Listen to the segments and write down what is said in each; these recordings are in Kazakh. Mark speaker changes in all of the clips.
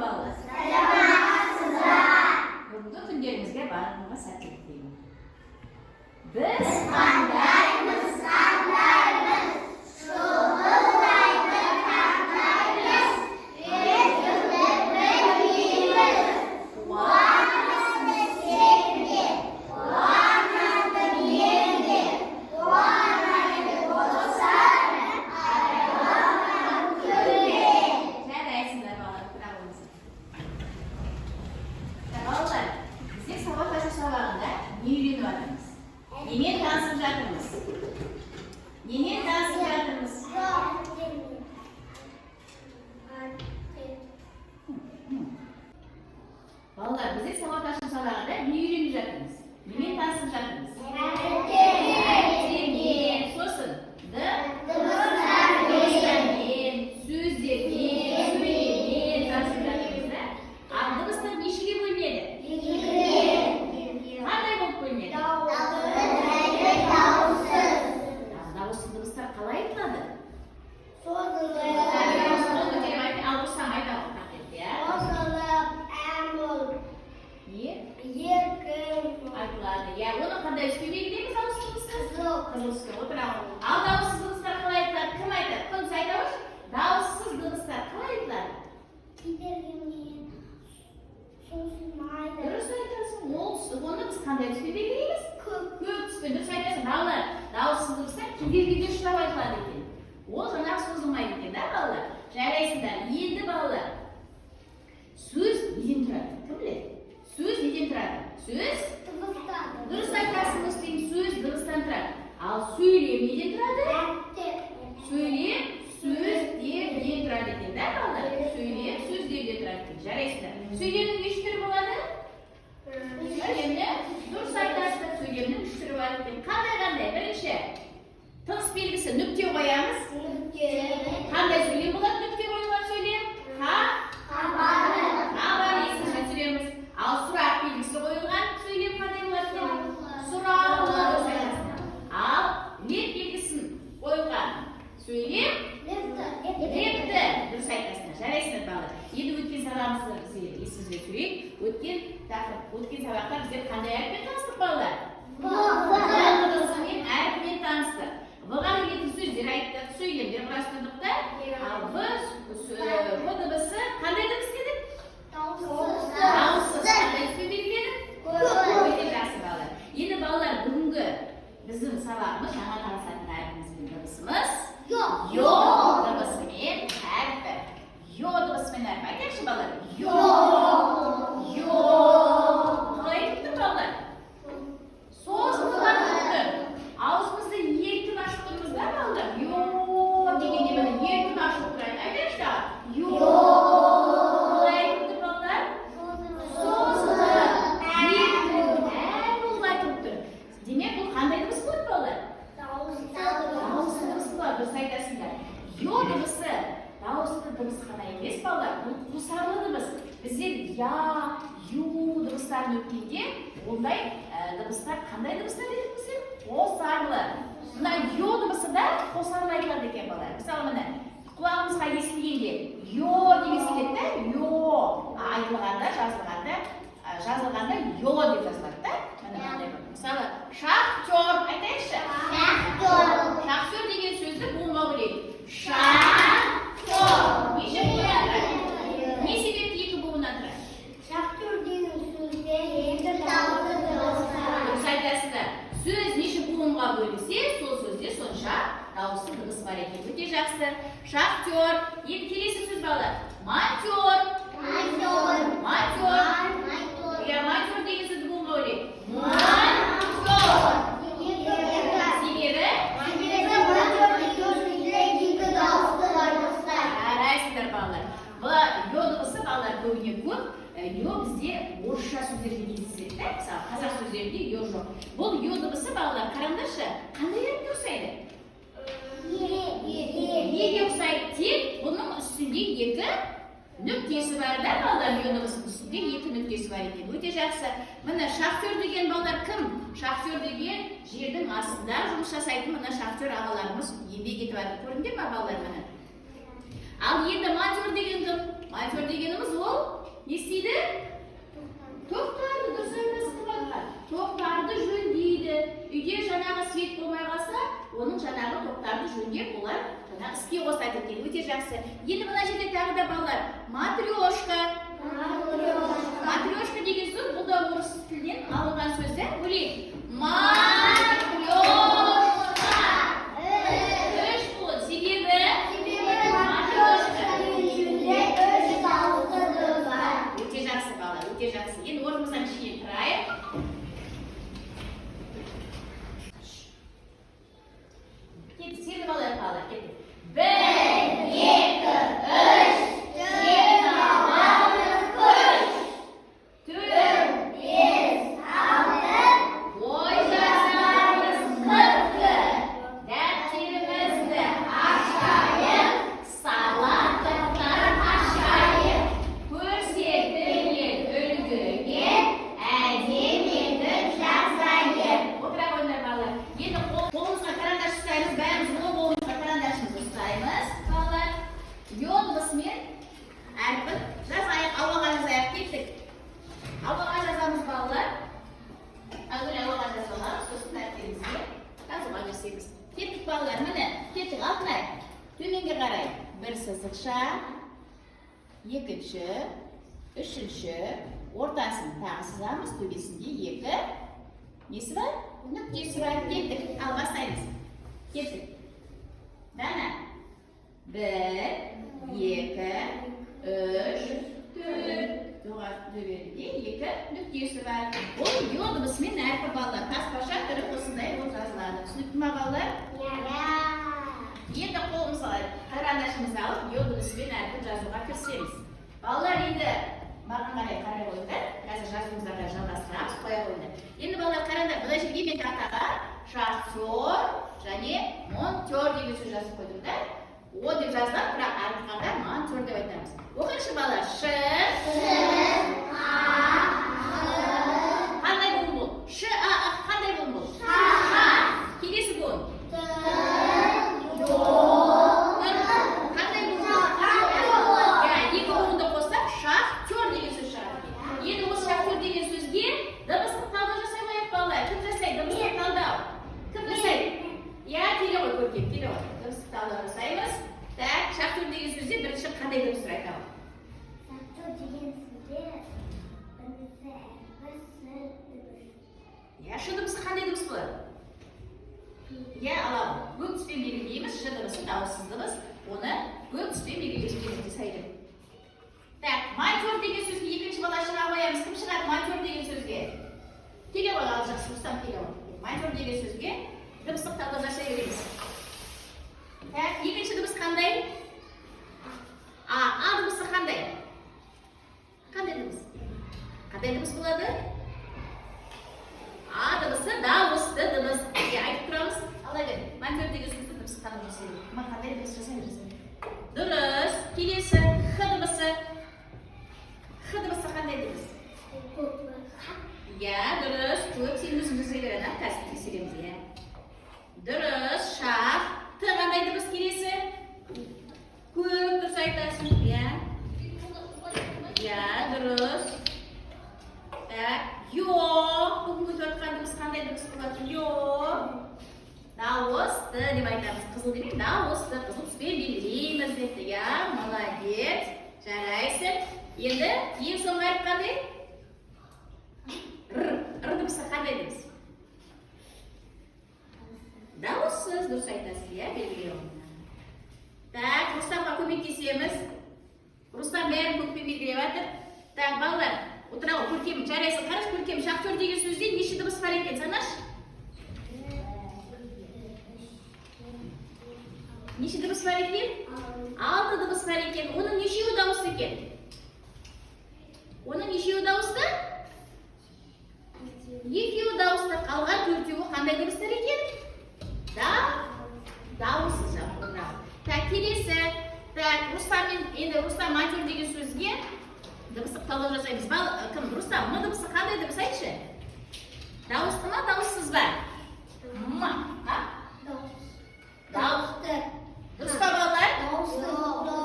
Speaker 1: Балалар? Саламатсыздар. Бүгінгі күндеріңізге барлығыңызға сәттілік тілеймін. Біз
Speaker 2: Қандаймыз, қандаймыз, шуылдайды таңдаймыз, өзімді білмейміз, қуанамыз сенге, қуанады елге, қуанады достар, айналған күнге.
Speaker 1: Жарайсыңдар, балалар, тұра қойыңыздар. Балалар, біздер сабақ ашу сабағында не үйреніп жатырмыз? Немен танысып жатырмыз? Немен танысып жатырмыз? Балалар, біздер сабақ ашу сабағында не үйреніп жатырмыз? Немен танысып жатырмыз? Әріптермен, сосын дыбыстармен, сөздермен, сөйлеммен танысып жатырмыз да. Ал дыбыстар нешеге бөлінеді? Қандай болып бөлінеді? Ал дауысты дыбыстар қалай айтылады? Қол көтеріп айт, ал Рустам айта ғой, рахмет, иә. Не? Айтылады. Иә, оны қандай түспен белгілейміз дауысты дыбысты? Қызыл түске отыра ғой. Ал дауыссыз дыбыстар қалай айтылады? Кім айтады? Құндыз, айта қойшы. Дауыссыз дыбыстар қалай айтылады? Дұрыс айтасың. Ол оны біз қандай түспен белгілейміз? Көк түспен. Дұрыс айтасың. Балалар, дауыссыз дыбыстар кедергіге ұшырап айтылады екен. Ол жаңағы созылмайды екен, да, балалар? Жарайсыңдар. Енді, балалар, сөз неден тұрады? Кім біледі? Сөз неден тұрады? Сөз. Дұрыс айтасың, Муслим, сөз дыбыстан тұрады. Ал сөйлем неден тұрады? Сөйлем сөздерден тұрады екен, да, балалар? Сөйлем сөздерден тұрады екен. Жарайсыңдар. Сөйлемнің неше түрі болады? Сөйлемнің, дұрыс айтасыздар, сөйлемнің үш түрі бар екен. Қандай қандай? Бірінші, тыныс белгісі нүкте қоямыз. Қандай сөйлем болады нүкте қойылған сөйлем? Хабар есімізге түсіреміз. Ал сұрақ белгісі қойылған сөйлем қандай болады екен? Сұраулы, дұрыс айтасыздар. Ал леп белгісін қойылған сөйлем лепті, дұрыс айтасыздар. Жарайсыздар, балалар. Енді өткен сабағымызды біздер есімізге түсірейік. Өткен тақырып, өткен сабақта біздер қандай әріппен таныстық, балалар? В дыбысымен, әрпімен таныстық. В-ға келетін сөздер айттық, сөйлемдер құрастырдық та. Ал В дыбысы қандай дыбыс дедік? Дауыссыз. Қандай түспен белгіледік? Өте жақсы, балалар. Енді, балалар, бүгінгі біздің сабағымыз жаңа танысатын әрпіміз бен дыбысымыз Ё дыбысымен әрпі. Ё дыбысымен әрпі. Айтайықшы, балалар. Ё. Ё. Қалай айтып тұр, балалар? Созылып тұр. Аузымызды еркін ашып тұрмыз да, балалар. Ё дегенде міне еркін ашылып тұр. Айтайықшы тағы. Ё. Қалай айтып тұр, балалар? Созылып, еркін, әр болып айтылып тұр. Демек, бұл қандай дыбыс болады, балалар? Дауысты дыбыс болады, дұрыс айтасыңдар. Ё дыбысы дауысты дыбыс қана емес, балалар, бұл қосарлы дыбыс. Біздер я, ю дыбыстарын өткенде ондай дыбыстар қандай дыбыстар дедік біздер? Қосарлы. Мына ё дыбысы да қосарлы айтылады екен, балалар. Мысалы, міне, құлағымызға естілгенде ё деп естіледі да, ё. А айтылғанда, жазылғанда ё деп жазылады да. Міне, мынандай бір. Мысалы, шахтер, айтайықшы. Шахтер деген сөзді буынға бөлейік. Шахтер. Неше буыннан тұрады? Не себепті екі буыннан тұрады?
Speaker 2: Шахтер деген сөзде екі дауысты дыбыстар.
Speaker 1: Дұрыс айтасыздар. Сөз неше буынға бөлінсе, сол сөзде сонша дауысты дыбыс бар екен. Өте жақсы. Шахтер. Енді келесі сөз, балалар. Монтер. Монтер. Иә, монтер деген сөзді буынға бөлейік. Монтер. Себебі Жарайсыңдар, балалар. Бұл ё дыбысы, балалар, көбіне көп. Ё бізде орысша сөздерде кездеседі да. Мысалы, қазақ сөздерінде ё жоқ. Бұл ё дыбысы, балалар, қараңдаршы, қандай әріпке ұқсайды? Еге ұқсайды. Тек бұның үстінде екі нүктесі бар да, балалар, ё дыбысының үстінде екі нүктесі бар екен. Өте жақсы. Міне, шахтер деген, балалар, кім? Шахтер деген жердің астында жұмыс жасайтын мына шахтер ағаларымыз еңбек етіп жатыр. Көрдіңдер ма, балалар, міне? Ал енді монтер деген кім? Монтер дегеніміз ол Не істейді? Тоқтарды, дұрыс айтасыз, Қымбатхан. Тоқтарды жөндейді. Үйде жаңағы свет болмай қалса, оның жаңағы тоқтарды жөндеп, олар жаңағы іске қосады екен. Өте жақсы. Енді мына жерде тағы да, балалар, матрешка. Матрешка деген сөз, бұл да орыс тілінен алынған сөз, иә? Бөлейік. Матрешка. Үш буын. Себебі матрешка. Өте жақсы, балалар, өте жақсы. Енді орнымыздан кішкене тұрайық. Кеттік, серіліп алайық, балалар, кеттік. Бір, екі, үш, төрт, төрт, ой жазамыз 40. Дәптерімізді ашайық, сабақтар ашайық. Көрсетілген үлгіге әдемі етіп жазайық. Отыра қойыңдар, балалар. Енді қолымызға карандаш ұстаймыз, бәріміз оң қолымызға карандашымызды ұстаймыз, балалар. Ё дыбысымен әрпін жазайық, ауаға жазайық, кеттік. Ауаға жазамыз, балалар. Әуелі ауаға жазып аламыз, сосын дәптерімізге жазуға кірісеміз. Кеттік, балалар, міне, кеттік, Алтынай. Төменге қарай бір сызықша, екінші, үшінші, ортасын тағы сызамыз, төбесінде екі несі бар? Нүктесі бар. Кеттік, ал бастаймыз. Кеттік. Дана. Бір, екі, үш, төрт. Жоғары төбеде екі нүктесі бар. Ол ё дыбысымен әрпі, балалар. Таспаша түрі осындай болып жазылады. Түсінікті ма, балалар? Енді қолымызға карандашымызды алып, ё дыбысымен әрпін жазуға кірісеміз. Балалар, енді маған қарай қарай қойыңдар. Қазір жазуымызды қарай жалғастырамыз, қоя қойыңдар. Енді, балалар, қараңдар, мына жерге мен тақтаға шахтер және монтер деген сөз жазып қойдым да. О деп жазылады, бірақ айтқанда монтер деп айтамыз. Оқыңызшы, балалар. Ш. Қандай буын бұл? Ш, А, А, қандай буын бұл? Ш. Келесі буын. Р. Қандай буын бұл? Иә, екі буынды қоссақ, шахтер деген сөз шығады екен. Енді осы шахтер деген сөзге дыбыстық талдау жасай қояйық, балалар. Кім жасайды дыбыстық талдау? Кім жасайды? Иә, келе ғой, Көркем, келе ғой. Дыбыстық талдау жасаймыз. Так, шахтер деген сөзде бірінші қандай дыбыс тұр, айтамын?
Speaker 2: Шахтер деген сөзде бірінші әрпі С дыбыс.
Speaker 1: Иә, ш дыбысы қандай дыбыс болады? Иә, аламын. Көк түспен белгілейміз. Ш дыбысы дауыссыз дыбыс. Оны көк түспен белгілейміз. Кезекте сай. Так, монтер деген сөзге екінші бала шыға қоямыз. Кім шығады монтер деген сөзге? Келе ғой, ал жақсы, Рустам, келе ғой. Монтер деген сөзге дыбыстық талдау жасай береміз. Так, екінші дыбыс қандай? А, А дыбысы қандай? Қандай дыбыс? Қандай дыбыс болады? А дыбысы дауысты дыбыс. Иә, айтып тұрамыз. Ала бер. Монтер деген сөзді дыбыстық талдау жасай бер. Ма, қандай дыбыс жасай бер, жасай бер. Дұрыс. Келесі Х дыбысы. Х дыбысы қандай дыбыс? Иә, дұрыс. Көп, сен өзің жасай бер, ана, қазір тексереміз, иә. Дұрыс. Шах. Т қандай дыбыс келесі? Көп, дұрыс айтасың, иә. Иә, дұрыс. Так, ё. Бүгінгі өтіп жатқан дыбыс қандай дыбыс болады? Ё. Дауысты деп айтамыз. Қызыл демей, дауысты. Қызыл түспен белгілейміз депті. Иә, молодец. Жарайсың. Енді ең соңғы әріп қандай? Р. Р дыбысы қандай дыбыс? Дауыссыз, дұрыс айтасыз, иә, белгілеу. Так, Рустамға көмектесеміз. Рустам бәрін көкпен белгілеп жатыр. Так, балалар, отыра ғой, Көркем, жарайсың. Қарашы, Көркем, шахтер деген сөзде неше дыбыс бар екен, санашы? Неше дыбыс бар екен? Алты дыбыс бар екен. Оның нешеуі дауысты екен? Оның нешеуі дауысты? Екеуі дауысты. Қалған төртеуі қандай дыбыстар екен? Да, дауыссыз жалпы. Так, келесі. Так, Рустам мен енді Рустам монтер деген сөзге дыбыстық талдау жасаймыз. Бал, кім? Рустам, м дыбысы қандай дыбыс, айтшы? Дауысты ма, дауыссыз ба? М. А? Дауысты. Дұрыс па, балалар?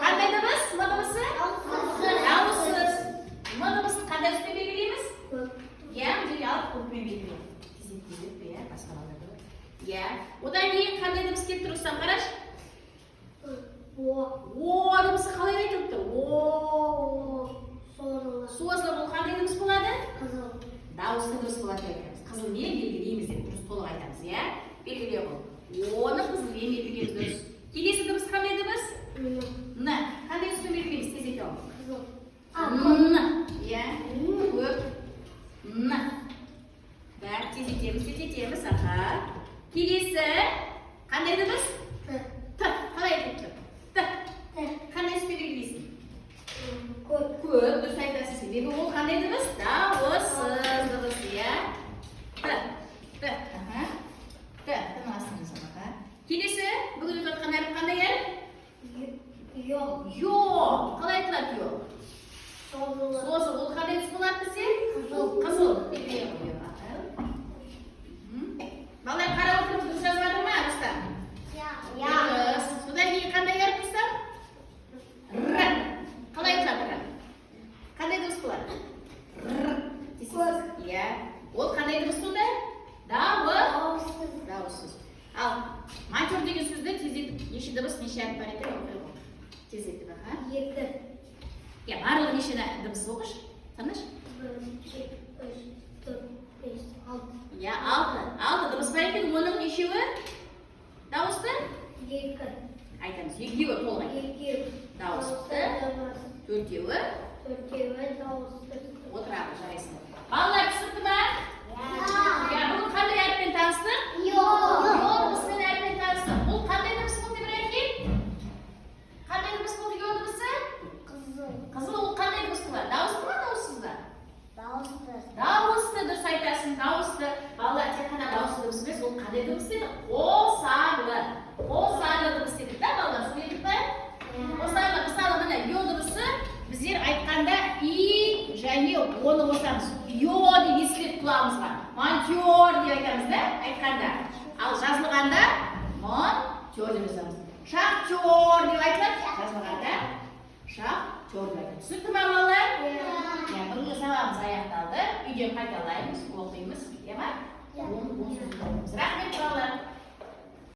Speaker 1: Қандай дыбыс? М дыбысы? Дауыссыз. Қандай түспен белгілейміз?
Speaker 2: Көк.
Speaker 1: Иә, мына жерге алып көкпен белгілейміз. Тездет, тездет, иә, басқа балалар да бар. Иә. Одан кейін қандай дыбыс келіп тұр, Рустам, қарашы.
Speaker 2: О.
Speaker 1: О дыбысы қалай айтылып тұр? О.
Speaker 2: Созылып.
Speaker 1: Созылып, ол қандай дыбыс болады?
Speaker 2: Қызыл.
Speaker 1: Дауысты дыбыс болады деп айтамыз. Қызылмен белгілейміз деп дұрыс, толық айтамыз, иә? Белгілеу ғой. Оны қызылмен белгілейміз, дұрыс. Келесі дыбыс қандай дыбыс?
Speaker 2: Н.
Speaker 1: Н. Қандай түспен белгілейміз? Тез айта ғой.
Speaker 2: Қызыл.
Speaker 1: Н. Иә. Көк. Н. Так, тездетеміз, тездетеміз, аха. Келесі қандай дыбыс?
Speaker 2: Т.
Speaker 1: Т. Қалай айтылып тұр? Т.
Speaker 2: Т.
Speaker 1: Қандай түспен белгілейсің?
Speaker 2: Көк.
Speaker 1: Көк, дұрыс айтасың. Себебі ол қандай дыбыс? Дауыссыз дыбыс, иә. Т. Т. Аха. Т. Т-ның астына жазамын, аха. Келесі бүгін өтіп жатқан әріп қандай әріп?
Speaker 2: Ё.
Speaker 1: Ё. Қалай айтылады ё?
Speaker 2: Созылып.
Speaker 1: Созып, ол қандай түс болады бізде?
Speaker 2: Қызыл.
Speaker 1: Қызыл. Белгілей қою. Аха. Балалар, қарап отырмыз, дұрыс жазып жатыр ма, Рустам?
Speaker 2: Я.
Speaker 1: Дұрыс. Содан кейін қандай әріп, Рустам? Р. Қалай айтылады р? Қандай дыбыс болады? Р.
Speaker 2: Көк.
Speaker 1: Иә. Ол қандай дыбыс сонда? Дауыс.
Speaker 2: Дауыссыз.
Speaker 1: Дауыссыз. Ал монтер деген сөзді тездетіп, неше дыбыс, неше әріп бар екен, оқи ғой. Тездетіп, аха.
Speaker 2: Екі.
Speaker 1: Иә, барлығы неше дыбыс, оқышы? Санашы.
Speaker 2: Бір, екі, үш, төрт, бес, алты.
Speaker 1: Иә, алты. Алты дыбыс бар екен, оның нешеуі? Дауысты?
Speaker 2: Екі.
Speaker 1: Айтамыз. Екеуі толық айтамыз.
Speaker 2: Екеу.
Speaker 1: Дауысты.
Speaker 2: Дыбыс.
Speaker 1: Төртеуі
Speaker 2: Төртеуі дауыссыз.
Speaker 1: отырады, жарайсың. Балалар, түсінікті ма?
Speaker 2: Я.
Speaker 1: Иә, бүгін қандай әріппен таныстық?
Speaker 2: Ё.
Speaker 1: Ё дыбысымен әріппен таныстық. Бұл қандай дыбыс болды, Ибраһим? Қандай дыбыс болды ё дыбысы?
Speaker 2: Қызыл.
Speaker 1: Қызыл, ол қандай дыбыс болады? Дауысты ма, дауыссыз ба?
Speaker 2: Дауысты.
Speaker 1: Дауысты, дұрыс айтасың, дауысты. Балалар, тек қана дауысты дыбыс емес, ол қандай дыбыс дедік? Қосарлы. Қосарлы дыбыс дедік та, балалар, солай дедік па? Қосарлы, мысалы, міне ё дыбысы біздер айтқанда и және оны қосамыз. Ё деп естіледі құлағымызға. Монтер деп айтамыз да, айтқанда. Ал жазылғанда монтер деп жазамыз. Шахтер деп айтылады, жазылғанда шахтер деп айтамыз. Түсінікті ма, балалар? Иә, бүгінгі сабағымыз аяқталды. Үйден қайталаймыз, оқимыз, иә ма?
Speaker 2: Иә.
Speaker 1: Он сөзді оқимыз. Рахмет, балалар.